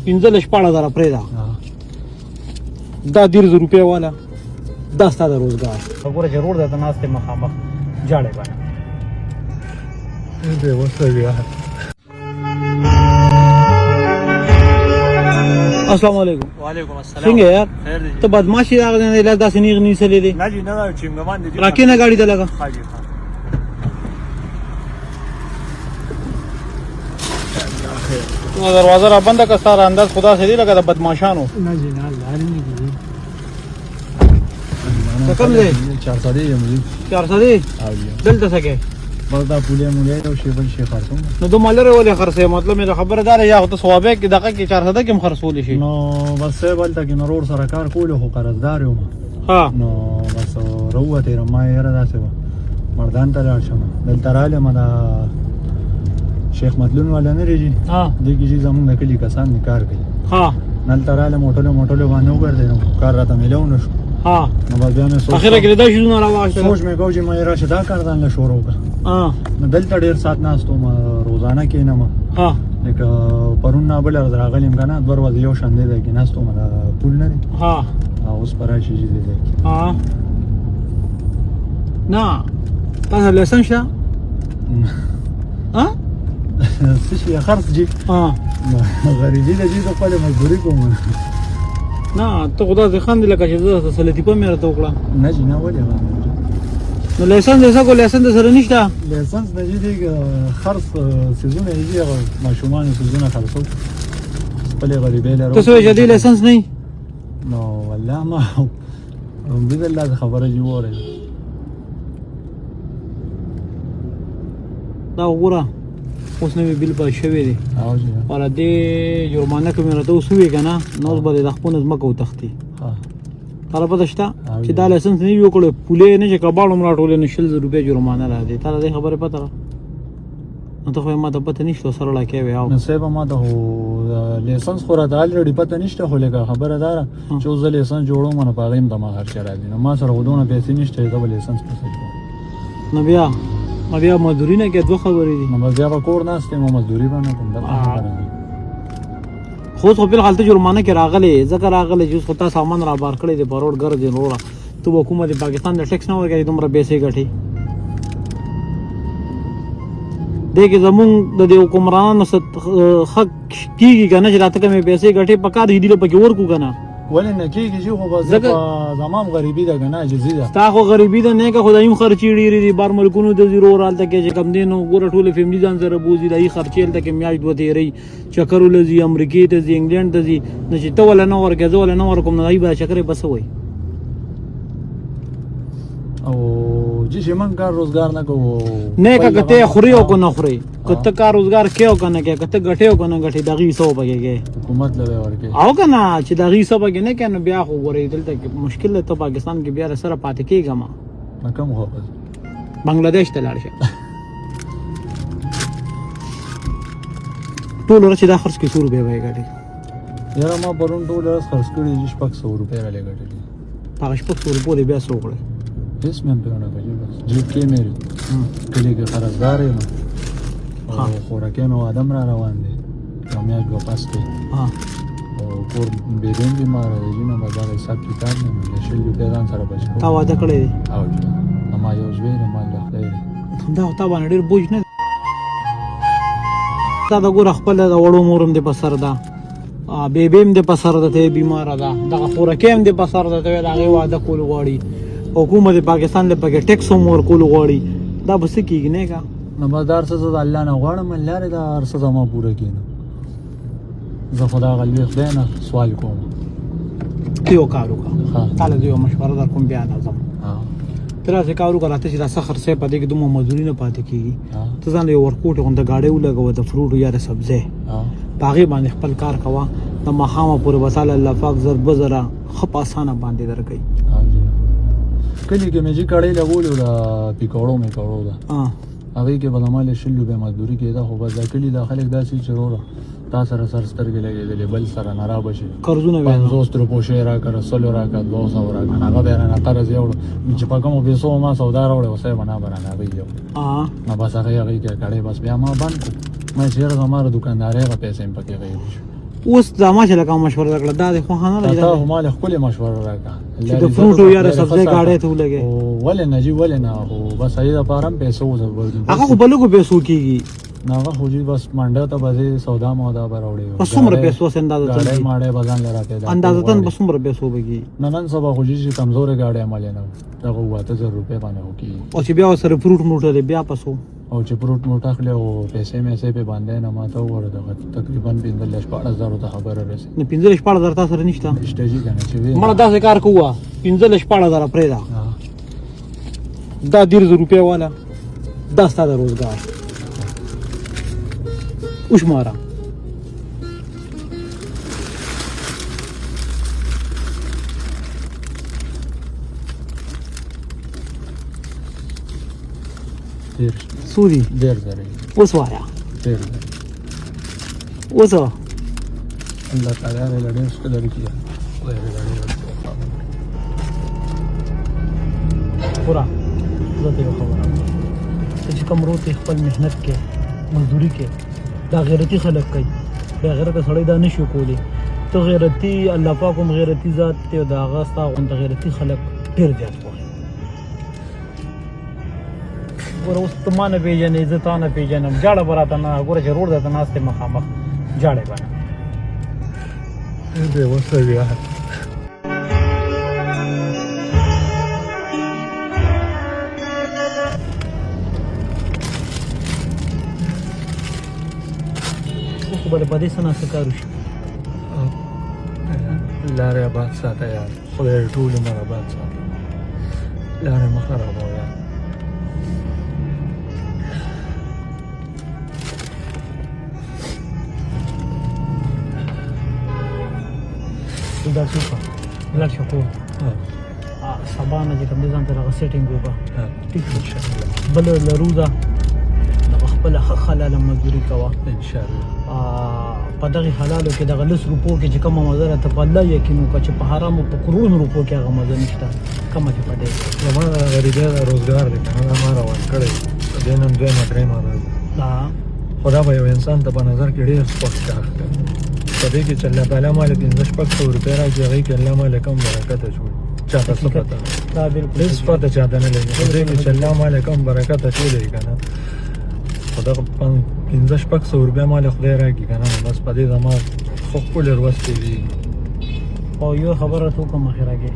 15 16 زره پرېږده، دا 30 روپۍ والا، دا ستا د روزګار. وګوره چې روډ درته ناست دی مخامخ، جاړې باندې. بې وسه بیا. السلام علیکم. وعلیکم السلام. څنګه یار؟ خیر دی. ته بدمعشي راغلی نه لاس داسې نیغ نیسلی دی. نه جی نه، چینګمان دی. راکینه ګاډي ته لګه. ها جی ها. دروازه را بنده که، ستا انداز خدا سي دی لکه د بدمعشانو. نه جی نه، لارې نه کیږي. ته کوم ځای؟ 400 یم جی. 400؟ او جی. دلته څه کوې؟ بس دا پولې مولې او شی بل شي خرڅوم. نو دوه لرې ولې خرڅې؟ مطلب مې خبره دار، یا خو ته صوابه کې دغه کې 400 کې هم خرڅول شي. نو بس صاحب، هلته کې نو ورور سره کار کولو، خو قرضدار یم. نو بس راووتېرم، ما یې یاره داسې وه، مردان ته لاړ شم. دلته رالم، دا شیخ مدلون والا نه دی جي؟ دې کې چې زمونږ د کلي کسان دي، کار کوي. دلته رالم، هوټلو موټلو باندې وګرځېدم، کار راته میلاو نه شو. نو بس بیا مې سوچ اخره کې دا شیزونه راواخیستل. سوچ مې کو چې ما یې راشه دا کار ځان له شروع کړه. نو دلته ډېر ساعت ناست وم، روزانه کښېنم. لکه پرون نه بله ورځ راغلی یم که نه، 2 ورځې یو شان دی ځای کې ناست وم، دا پول نه دی. او اوس به راشي چې دې ځای کې. ها، نه، تاسو لایسنس شته؟ ها؟ څه شي خرڅ جي؟ ها. غریبي ده جي، زه خپله مزدوري کوم. نه، ته خدا دې خاندې لکه چې زه سلطیفه مې راته وکړه. نه جي نه، ولې؟ نو لایسنس یې څه کو؟ لایسنس د سره نشته؟ لایسنس نه جي، دی خرڅ څیزونه یې جي، هغه ماشومانو څیزونه خرڅو، خپلې غریبۍ لرو. ته څه وایې چې دې لایسنس نه؟ نو والله ما لومړي ځل داسې خبره جي واورېده. دا وګوره، اوس نوی بل پاس شوی دی. او جي. او دې جرمانه که مې راته اوس ووایې که نه، نو اوس به دې د خپل ځمکه وتښتي. تاله پته شته چې دا لایسنس نه وي کړی، پولې نه چې کباړ هم راټولې، نو 20 زره روپۍ جرمانه راځي. تاله دې خبرې پته ده؟ نو ته خو ما ته پته نشته، سره لاکې وي او نو صاحب، ما ته خو لایسنس خو راته الریډي پته نشته، خو لکه خبره داره چې اوس زه لایسنس جوړوم، نو په هغې هم زما خرچه راځي، نو ما سره خو دونه پیسې نشته چې زه به لایسنس پیسې جوړوم. نو بیا مزدوري نه کې، دوه خبرې دي. نو بس بیا به کور ناست یم او مزدوري به نه کوم، دغه خبره ده. خو اوس خو بالحال ته جرمانه کې راغلی، ځکه راغلی چې اوس خو تا سامان را بار کړی دی، په روډ ګرځې. وروره، ته به کومه د پاکستان د ټیکس نه ورکوې، دومره پیسې ګټې. دې کې زمونږ د دې حکمرانانو څه ښه کېږي که نه چې راته کمې پیسې ګټې، په کار دي، دې پکې ورکو که نه؟ ولې نه کېږي چې، خو بس زما هم غریبي ده که نه، عاجزي ده. ستا خو غریبي ده نه که، خو د هم خرچې ډېرې دي. بار ملکونو ته ځي ورور، هلته کې چې کم دی نو ګوره ټوله فیملي ځان سره بوځي، د هغې خرچې هلته کې میاشت دوه تېروي، چکر له ځي، امریکې ته ځي، انګلینډ ته ځي. نو چې ته وله نه ورکې، زه وله نه ورکوم، نو هغوی به چکرې به څه وایي؟ او چې چې موږ کار روزګار نه کوو. نه که ته خوري او که نه خوري، که ته کار روزګار کې او که نه کې، که ته ګټې او که نه ګټې، د هغې حصه پکې کې حکومت له به ورکې. او که نه چې د هغې حصه پکې نه کې، نو بیا خو ګورې دلته کې مشکل دی. ته پاکستان کې بیا سره پاتې کېږه ما. نه کوم، خو بس بنگلاديش ته لاړ شه. ټول ورځ چې دا خرڅ کې څو روپۍ به یې ګټې؟ یاره، ما پرون ټول ورځ خرڅ کړي چې 600 روپۍ رالې ګټلې. په هغه 600 روپو دې بیا څه وکړې؟ هېڅ مې هم پرې ونه کړل، بس جیب کې مې کلي کې قرضدار یم او خوراکې مې واده هم را روان دی، یو میاشت دوه پس دی. او کور بیبي هم بیماره دی، نو بس دغه حساب کتاب مې د 20 روپۍ ځان سره بچ تا واده کړی دی؟ او جي، زما یو زوی دی، مال د خدای دی. دا خو تا باندې ډېر بوج نه دی؟ تا د ګوره خپله د وړو مور هم دې په سر ده، بیبي هم دې په سر ده، ته بیماره ده، دغه خورکۍ هم دې په سر ده، ته د هغې واده کول غواړي، حکومت پاکستان له پکې ټیکس هم ورکول غواړي، دا به څه کېږي؟ نه که نو بس دا هر څه زه د الله نه غواړم، الله دې دا هر څه زما پوره کړي. نو زه خو د هغه لوی خدای نه سوال کوم. ته یو کار وکړه، تا له زه یو مشوره در کوم، بیا نه ځم. ته داسې کار وکړه، راته چې دا څه خرڅوې، په دې کې دومره مزدوري نه پاتې کېږي. ته ځان له یو ورکوټي غوندې ګاډۍ ولګوه، د فروټو یا د سبزۍ، په هغې باندې خپل کار کوه. د ماښامه پورې به تاله الله پاک 1000 2000 ښه په اسانه باندې درکوي. کلي کې مې چې کړۍ لګولې د پیکوړو میکوړو ده، هغې کې به زما له 20 روپۍ مزدوري کېده، خو بس دا کلي دا خلک داسې چې وروره تا سره سر سترګې لګېدلې، بل سره نه را به شي. قرضونه بیا 50 روپو شی راکړه، 100 راکړه، 200 راکړه، هغه بیا رانه قرض یوړو چې په کومو پیسو ما سودا راوړې اوسه به نه به رانه هغوی یوړو. نو بس هغې کې کړې، بس بیا ما بند کړو، ما چې یاره زما د دوکاندارۍ هغه پیسې هم پکې غیبې شوې. اوس دا ما چې لکه مشوره درکړه دا د خوښه نه ده. تا خو ما له ښکلې مشوره راکړه چې د فروټو یا د سبزۍ ګاډۍ ته ولګې. ولې نه جي، ولې نه، خو بس هغې دپاره هم پیسو هغه خو په لږو پیسو کېږي. نه هغه خو جي بس منډه ته به ځې، سودا مودا به راوړې. په څومره پیسو سه اندازه ګاډۍ ماډۍ به ځان له را پیدا اندازتاً په څومره پیسو به کېږي؟ نه نن سبا خو جي چې کمزورې ګاډۍ عملې نه دغه 8000 روپۍ باندې خو کېږي. او چې بیا ورسره فروټ موټر دی بیا په څو؟ او چې فروټ موټ اخلې او پیسې میسې پې باندې نه ما ته وګوره دغه تقریبا 15 16 زرو ته خبره رسي. نو 15 16 زره تا سره نشته؟ نشته جي که نه چې وي. مړه داسې کار کوه، 15 16 زره پرېږده، دا 30 روپۍ والا دا ستا د روزګار وشماره. څو دي؟ 30 زره. اوس وایه. 30 زره. اوس الله تعالی دې له ډېر ښه درکړي، خدای دې له ډېر پوره. زه ته یو خبره وکړم، ته چې کوم روتې خپل محنت کې مزدوري کې دا غیرتي خلک کوي، بې غیرته سړی دا نه شي کولی. ته غیرتي، الله پاک هم غیرتي ذات دی او د هغه ستا غوندې غیرتي خلک ډېر زیات خوښوي. ګوره اوس ته ما نه پېژنې، زه تا نه پېژنم، جاړه به راته نه ګوره چې رور درته ناست دی مخامخ، جاړې به نه. بې وسه یار. اوس خو به په دې څه نا څه کار وشي. لارې آباد ساته یار، خدای ټول عمر آباد ساته، لارې مه خرابوه یار. ته داسې وکړه، لاړ شه کور ته، سبا نه چې کوم دی ځان ته دغه setting وکړه، ټیک شو؟ بله لرو ده دغه خپله ښه حلاله مزدوري کوه انشاءالله. په دغې حلالو کې دغه لس روپو کې چې کومه مزه ده، ته په الله یقین وکړه چې په حرامو په کروڑونو روپو کې هغه مزه نشته کومه چې په دې. زما د غریبۍ دا روزګار دی که نه، دا ما روان کړی دی نن دویمه درېیمه ورځ ده. خو دا به یو انسان ته په نظر کې ډېر سپک کار ښکاري. په دې کې چې الله تعالی ما له 500 600 روپۍ راکړي، هغې کې الله ما له کوم برکت اچولي، چاته څه پته دا بالکل هېڅ پته چاته نه لګي. په دې کې چې الله ما له کوم برکت اچولی که نه، خو دغه 500 600 روپۍ ما له خدای راکړي که نه، نو بس په دې زما ښه ښکلې ورځ تېرېږي. او یو خبره ته وکړم اخره کې.